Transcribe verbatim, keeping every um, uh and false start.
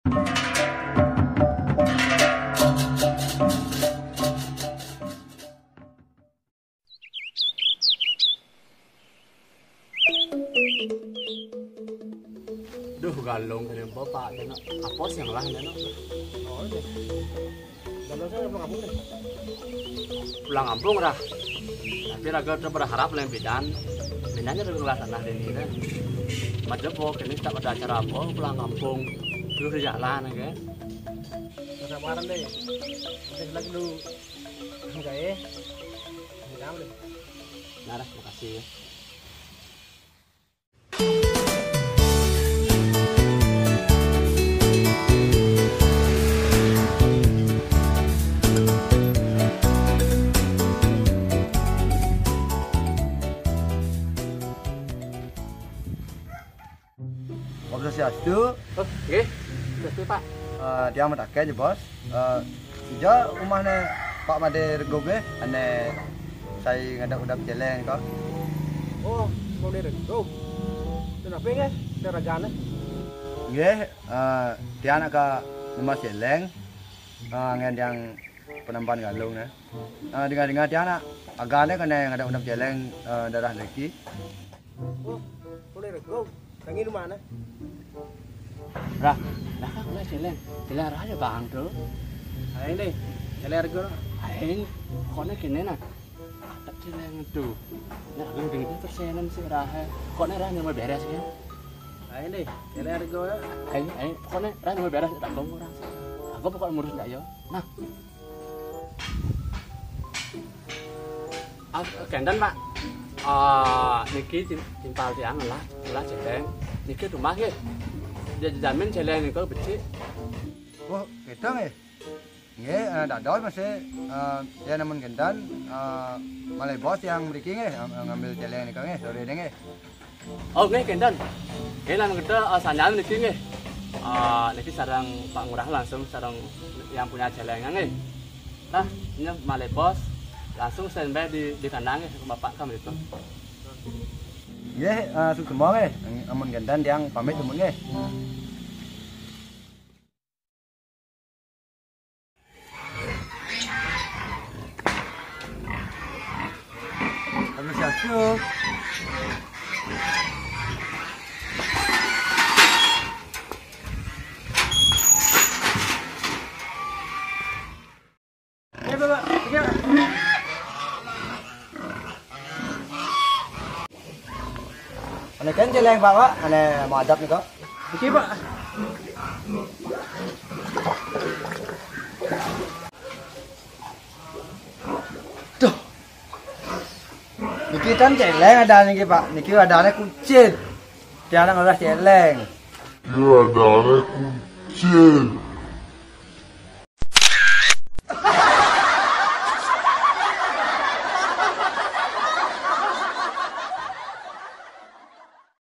Duh, Galung kene bapak kene. Apa sih yang lah kene? Oh, iya. Galung saya pulang kampung nih. Pulang kampung dah. Tapi raga tuh berharap lain bidan. Bidannya udah ngelah tanah di ini deh. Macam apa kene tak ada acara apa pulang kampung. Terus di jalan aja. Sabaran deh. Nanti lagi dulu. Enggak ya. Enggak deh. Nah, dah, makasih ya. Om Swastiastu. Oh, nggih. Swastiastu, Pak. Eh, tiang mataken, Bos. Eh, ija umahne Pak Made Rego nggih, ane sai ngadap-ngadap celeng kok. Oh, Made Rego. Kenapa nggih? Ada ragane? Nggih, eh, tiang nak ka nembas celeng. Eh, ngen tiang penemban Galung ne. Eh, dengar-dengar tiang nak agane kene ngadap-ngadap celeng, eh, daerah niki. Oh, Made Rego. Tangi di mana? Rah, dah kan kena celeng. Celeng rah aja bang tu. Ayo deh, celeng rego. Ayo, kok nak kena nak? Ah, tak celeng tu. Nak lu dengan persenan sih rah. Kok nak rah nama beres ya? Ayo deh, celeng rego ya. Ayo, ayo, kok nak rah nama beres tak gong orang. Aku pokok ngurus ndak yo. Nah, Ah, kenten, Pak. Ah, niki tim-, timpal tiang lah, lah celeng. Niki rumah nggih. Dia jamin celeng niku becik. Oh, gitu nggih. Nggih, eh, dados masih, eh, ya namun kenten, eh, malih bos yang mriki nggih, eh, ngambil celeng niku nggih, sore nggih. Oh, nggih, kenten. Nggih, lan kita, eh, sanyal niki nggih. Eh, niki sareng Pak Ngurah langsung sareng yang punya celengnya nggih. Nah, ini malih bos langsung standby di, di kandang nggih, Bapak kan itu. Nggih, eh, suksma nggih. Amun kenten tiang pamit dumun nggih. Terus ya, Cuk. Ya, Bapak. Ya. Ane kan celeng, Pak, Pak. Ane madap nih, kok. Oke, Pak. Tuh. Niki kan celeng ada niki, Pak. Niki adane kucit. Tiada ngeras celeng. Niki adane kucit.